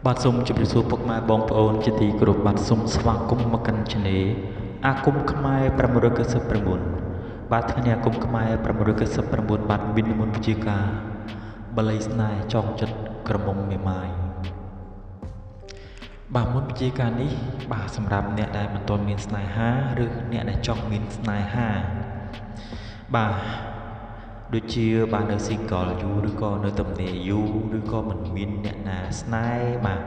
បាទសូមជម្រាបសួរពុកម៉ែបងប្អូនជាទីគោរពបាទសូមស្វាគមន៍មកកាន់ Channel អាគមខ្មែរ599បាទថ្ងៃនេះអាគមខ្មែរ599បាទមាននិមន្តវិជាការបល័យស្នេហ៍ចងចិត្តក្រមុំមេម៉ាយបាទមុនវិជាការនេះបាទសម្រាប់អ្នកដែលមិនទាន់មានស្នេហាឬអ្នកដែលចង់មានស្នេហាបាទដូចជាបាទនៅ single យូរឬក៏នៅទំនេរយូរឬក៏មិនមានអ្នកណាស្នេហ៍បាទ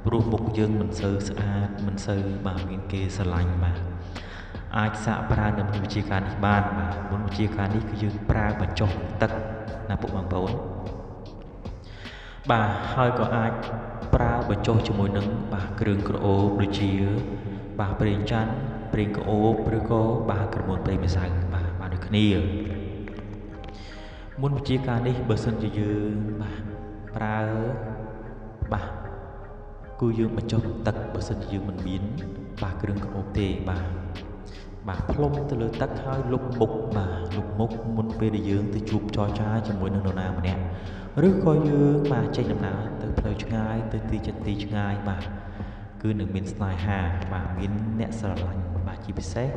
ព្រោះមុខយើងមិនសូវស្អាតមិនសូវបាទមានគេស្រឡាញ់បាទអាចសាកប្រើនៅមុនវិជាការនេះបានបាទមុនវិជាការនេះគឺយើងប្រើបញ្ចុះទឹកណាពុកបងប្អូនបាទហើយក៏អាចប្រើបញ្ចុះជាមួយនឹងបាទគ្រឿងក្រអូបដូចជាបាទប្រេងច័ន្ទប្រេងក្រអូបឬក៏បាទក្រមួនប្រេងម្សៅបាទបាទដូចគ្នាមុនវិជាការនេះបើសិនជាយើងបាទប្រើបាទគឺយើងបញ្ចុះទឹកបើសិនជាយើងមិនមានបាទគ្រឿងក្រអូបទេបាទបាទផ្លុំទៅលើទឹកហើយលុបមុខបាទលុបមុខមុនពេលដែលយើងទៅជួបចរចាជាមួយនឹងនរណាម្នាក់ឬក៏យើងបាទចេញដំណើរទៅផ្លូវឆ្ងាយទៅទីជិតទីឆ្ងាយបាទគឺនឹងមានស្នេហាបាទមានអ្នកស្រឡាញ់បាទជាពិសេស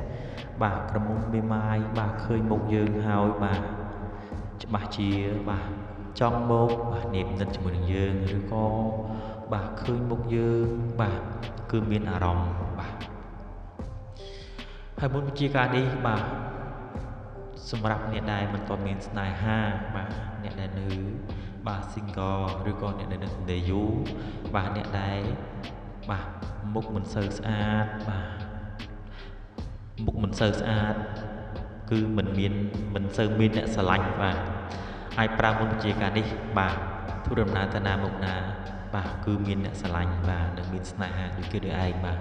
បាទក្រមុំមេម៉ាយបាទឃើញមុខយើងហើយបាទច្បាស់ជាបាទចង់មកបាទនិបនិតជាមួយនឹងយើងឬក៏បាទឃើញមុខយើងបាទគឺមានអារម្មណ៍បាទហើយមុនវិជាការនេះបាទសម្រាប់អ្នកដែលមិនទាន់មានស្នេហាបាទអ្នកដែលនៅបាទ single ឬក៏អ្នកដែលនៅទំនេរយូរបាទអ្នកដែលបាទមុខមិនសូវស្អាតបាទមុខមិនសូវស្អាតគឺមិនសូវមានអ្នកស្រឡាញ់បាទអាចប្រើមុនវិជាការនេះបាទធ្វើដំណើរទៅណាមកណាបាទគឺមានអ្នកស្រឡាញ់បាទនិងមានស្នេហាដូចគេដូចឯងបាទ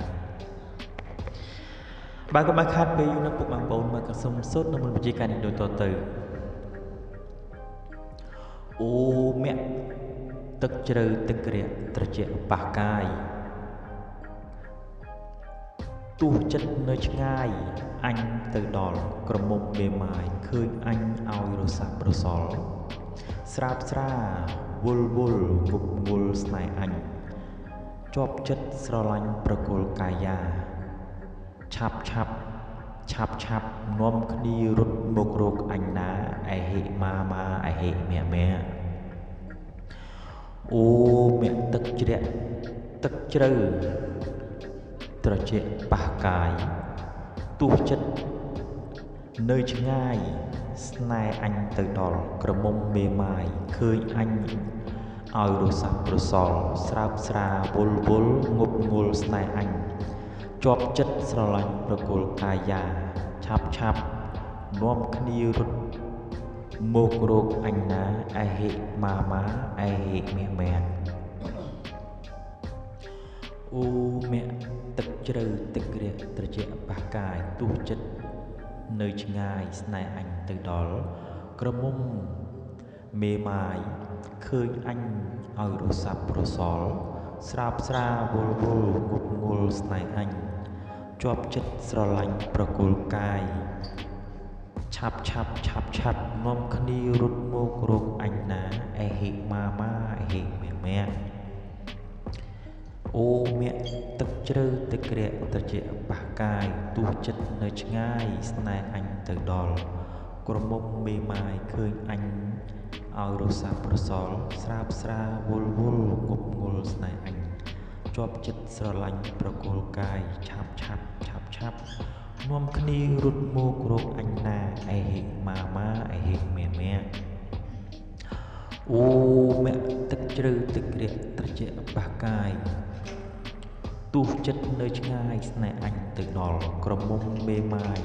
បាទកុំឲ្យខាតពេលយូរណាស់ពុកបងប្អូនមកក៏សូមសូត្រនៅមុនវិជាការនេះដូចតទៅអូមៈទឹកជ្រៅទឹកក្រាក់ត្រជាក់ប៉ះកាយទោះចិត្តនៅឆ្ងាយអញទៅដល់ក្រមុំមេម៉ាយឃើញអញឲ្យរសាប់រសល់ស្រាបស្រាវល់វល់ងប់ងល់ស្នេហ៍អញជាប់ចិត្តស្រឡាញ់ប្រគល់កាយាឆាប់ឆាប់ឆាប់ឆាប់នាំគ្នារត់មករកអញណាអេហិម៉ាម៉ាអេហិម៉ែម៉ែអូមៈទឹកជ្រក់ទឹកជ្រៅត្រជាក់ប៉ះកាយទោះចិត្តនៅឆ្ងាយស្នេហ៍អញទៅដល់ក្រមុំមេម៉ាយឃើញអញឲ្យរសាប់រសល់ស្រើបស្រាវល់វល់ងប់ងល់ស្នេហ៍អញជាប់ចិត្តស្រឡាញ់ប្រគល់កាយាឆាប់ឆាប់នាំគ្នារត់មករកអញណាអេហិម៉ាម៉ាអេហិមាសម៉ែអូមៈទឹកជ្រៅទឹកក្រាក់ត្រជាក់ប៉ះកាយទោះចិត្តនៅឆ្ងាយស្នេហ៍អញទៅដល់ក្រមុំមេម៉ាយឃើញអញឲ្យរសាប់រសល់ស្រាបស្រាវល់វល់ងប់ងល់ស្នេហ៍អញជាប់ចិត្តស្រឡាញ់ប្រគល់កាយឆាប់ឆាប់ឆាប់ឆាប់នាំគ្នារត់មករកអញណាអេហិម៉ាម៉ាអេហិម៉ែម៉ែអូមៈទឹកជ្រៅទឹកក្រាក់ត្រជាក់ប៉ះកាយទោះចិត្តនៅឆ្ងាយស្នេហ៍អញទៅដល់ក្រមុំមេម៉ាយឃើញអញឲ្យរសាប់រសល់ស្រាបស្រាវល់វល់ងប់ងល់ស្នេហ៍អញជាប់ចិត្តស្រឡាញ់ប្រគល់កាយឆាប់ឆាប់ឆាប់ឆាប់នាំគ្នារត់មករកអញណាអេហិម៉ាម៉ាអេហិម៉ែម៉ែអូមៈទឹកជ្រៅទឹកក្រាក់ត្រជាក់ប៉ះកាយទោះចិត្តនៅឆ្ងាយស្នេហ៍អញទៅដល់ក្រមុំមេម៉ាយ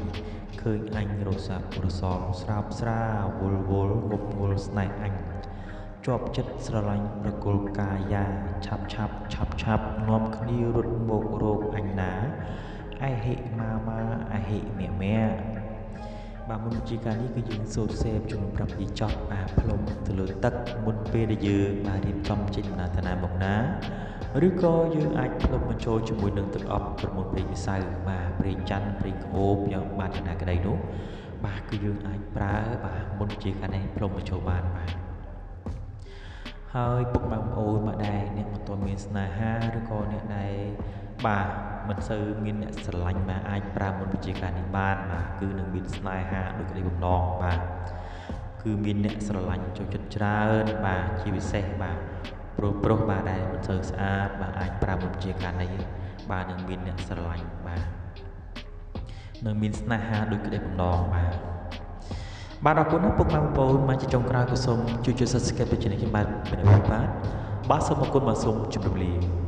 ឃើញអញរសាប់រសល់ ស្រោបស្រាវល់វល់ងប់ងល់ស្នេហ៍អញ ជាប់ចិត្តស្រឡាញ់ប្រគល់កាយា ឆាប់ឆាប់ឆាប់ឆាប់នាំគ្នារត់មករកអញណា អេហិម៉ាម៉ាអេហិមេមេ។ បាទ មុនវិជាការនេះគឺយើងសូត្រសេពចំនួន 7 ចប់ បាទ ផ្លុំទៅលើទឹកមុនពេលដែលយើងបាទរៀបចំចេញដំណើរតាណាមកណា ឬក៏យើងអាចផ្លុំបញ្ចូលជាមួយនឹងទឹកអប់ក្រមួនប្រេងម្សៅ បាទ ប្រេងច័ន្ទ ប្រេងក្អូបយ៉ាងបាទយ៉ាងណាក្តីនោះ បាទ គឺយើងអាចប្រើបាទមុនវិជាការនេះផ្លុំបញ្ចូលបាន។ បាទ ហើយពុកម៉ែបងប្អូនមកដែរ អ្នកមិនទាន់មានស្នេហា ឬក៏អ្នកដែលបាទមិនសូវមានអ្នកស្រឡាញ់ បាទ អាចប្រើមុនវិជាការនេះបាន បាទ គឺនឹងមានស្នេហាដោយក្តីបំណង បាទ គឺមានអ្នកស្រឡាញ់ចូលចិត្តច្រើន បាទ ជាពិសេសបាទប្រុសប្រុសបាទដែលមិនសូវស្អាត បាទ អាចប្រើមុនវិជាការនេះ បាទ នឹងមានអ្នកស្រឡាញ់ បាទ នឹងមានស្នេហាដោយក្តីបំណង។ បាទ អរគុណណាស់ពុកម៉ែបងប្អូន។ មកជាចុងក្រោយក៏សូមជួយចុច Subscribe ទៅ Channel ខ្ញុំបាទបាទ បាទ សូមអរគុណ បាទ សូមជម្រាបលា។